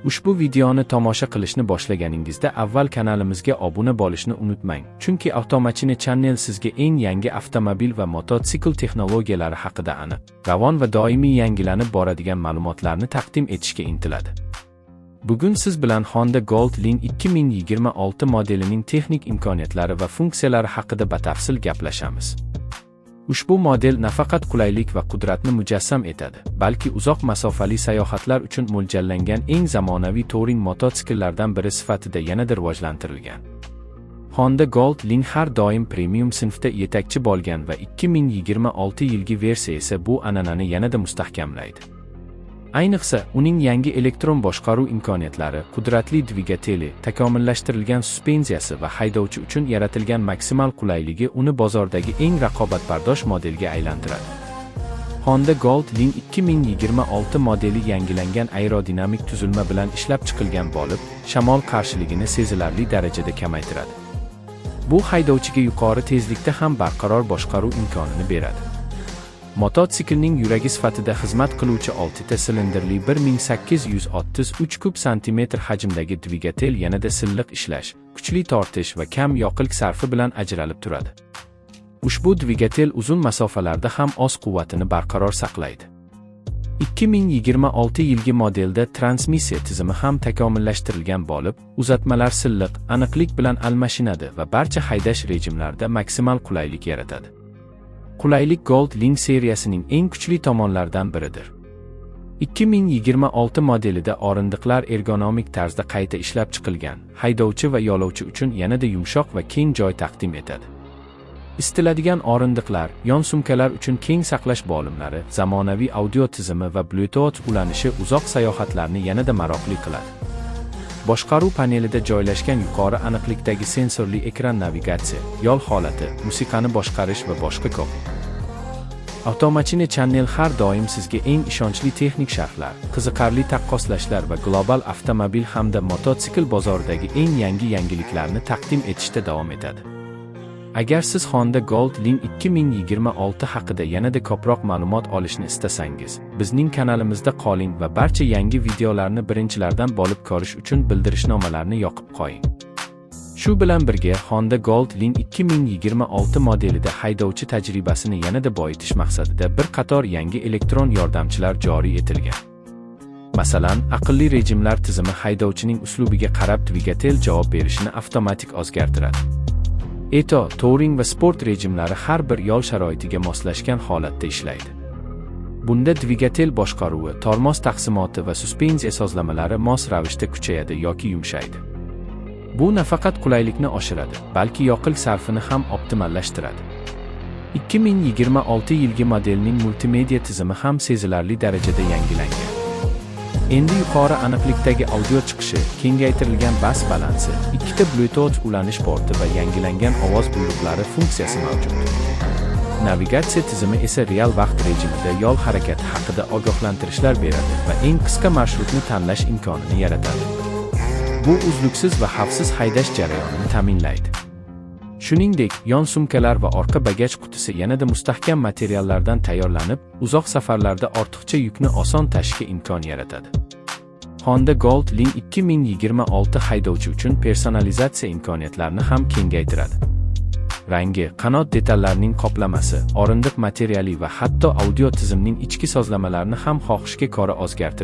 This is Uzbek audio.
Ushbu videoni tomosha qilishni boshlaganingizda avval kanalimizga obuna bo'lishni unutmang, chunki Avtomachina Channel sizga eng yangi avtomobil va mototsikl texnologiyalari haqida aniq, ravon va doimiy yangilanib boradigan ma'lumotlarni taqdim etishga intiladi. Bugun siz bilan Honda Gold Line 2026 modelining texnik imkoniyatlari va funksiyalari haqida batafsil gaplashamiz. Ushbu model nafaqat qulaylik va qudratni mujassam etadi, balki uzoq masofali sayohatlar uchun mo'ljallangan eng zamonaviy touring mototsikllardan biri sifatida yanada rivojlantirilgan. Honda Gold Line har doim premium sinfda yetakchi bo'lgan va 2026 yilgi versiya esa bu an'anani yanada mustahkamlaydi. Ayniqsa, uning yangi elektron boshqaruv imkoniyatlari, qudratli dvigateli, takomillashtirilgan suspenziyasi va haydovchi uchun yaratilgan maksimal qulayligi uni bozordagi eng raqobatbardosh modelga aylantiradi. Honda Gold Line 2026 modeli yangilangan aerodinamik tuzilma bilan ishlab chiqilgan bo'lib, shamol qarshiligini sezilarli darajada kamaytiradi. Bu haydovchiga yuqori tezlikda ham barqaror boshqaruv imkonini beradi. Mototsiklning yuragi sifatida xizmat qiluvchi 6 ta silindrli 1833 kub santimetr hajmdagi dvigatel yanada silliq ishlash, kuchli tortish va kam yoqilg'i sarfi bilan ajralib turadi. Ushbu dvigatel uzun masofalarda ham o'z quvvatini barqaror saqlaydi. 2026 yilgi modelda transmissiya tizimi ham takomillashtirilgan bo'lib, uzatmalar silliq, aniqlik bilan almashinadi va barcha haydash rejimlarida maksimal qulaylik yaratadi. Qulaylik Gold Line seriyasining eng kuchli tomonlaridan biridir. 2026 modelida o'rindiqlar ergonomik tarzda qayta ishlab chiqilgan, haydovchi va yo'lovchi uchun yanada yumshoq va keng joy taqdim etadi. Isitiladigan o'rindiqlar, yon sumkalar uchun keng saqlash bo'limlari, zamonaviy audio tizimi va Bluetooth ulanishi uzoq sayohatlarni yanada maroqli qiladi. Boshqaruv panelida joylashgan yuqori aniqlikdagi sensorli ekran navigatsiya, yo'l holati, musiqani boshqarish va boshqa ko'p. Avtomachina Channel har doim sizga eng ishonchli texnik sharhlar, qiziqarli taqqoslashlar va global avtomobil hamda mototsikl bozoridagi eng yangi yangiliklarni taqdim etishda davom etadi. Agar siz Honda Gold Line 2026 haqida yanada ko'proq ma'lumot olishni istasangiz, bizning kanalimizda qoling va barcha yangi videolarni birinchilardan bo'lib ko'rish uchun bildirishnomalarni yoqib qo'ying. Shu bilan birga Honda Gold Line 2026 modelida haydovchi tajribasini yanada boyitish maqsadida bir qator yangi elektron yordamchilar joriy etilgan. Masalan, aqlli rejimlar tizimi haydovchining uslubiga qarab dvigatel javob berishini avtomatik o'zgartiradi. Eco, Touring va sport rejimlari har bir yo'l sharoitiga moslashgan holatda ishlaydi. Bunda dvigatel boshqaruvi, tormoz taqsimoti va suspenziya sozlamalari mos ravishda kuchayadi yoki yumshaydi. Bu nafaqat qulaylikni oshiradi, balki yoqilg'i sarfini ham optimallashtiradi. 2026 yilgi modelning multimedia tizimi ham sezilarli darajada yangilangan. Endi yuqori aniqlikdagi audio chiqishi, kengaytirilgan bas balansi, ikkita Bluetooth ulanish porti va yangilangan ovoz buyruqlari funksiyasi mavjud. Navigatsiya tizimi esa real vaqt rejimida yo'l harakati haqida ogohlantirishlar beradi va eng qisqa marshrutni tanlash imkonini yaratadi. Bu uzluksiz va xavfsiz haydash jarayonini ta'minlaydi. Shuningdek, yon sumkalar va orqa bagaj qutisi yanada mustahkam materiallardan tayyorlanib, uzoq safarlarda ortiqcha yukni oson tashishga imkon yaratadi. Honda Gold Line 2026 haydovchi uchun personalizatsiya imkoniyatlarini ham kengaytiradi. Rangi, qanot detallarining qoplamasi, o'rindiq materiali va hatto audio tizimning ichki sozlamalarini ham xohishga ko'ra o'zgartirish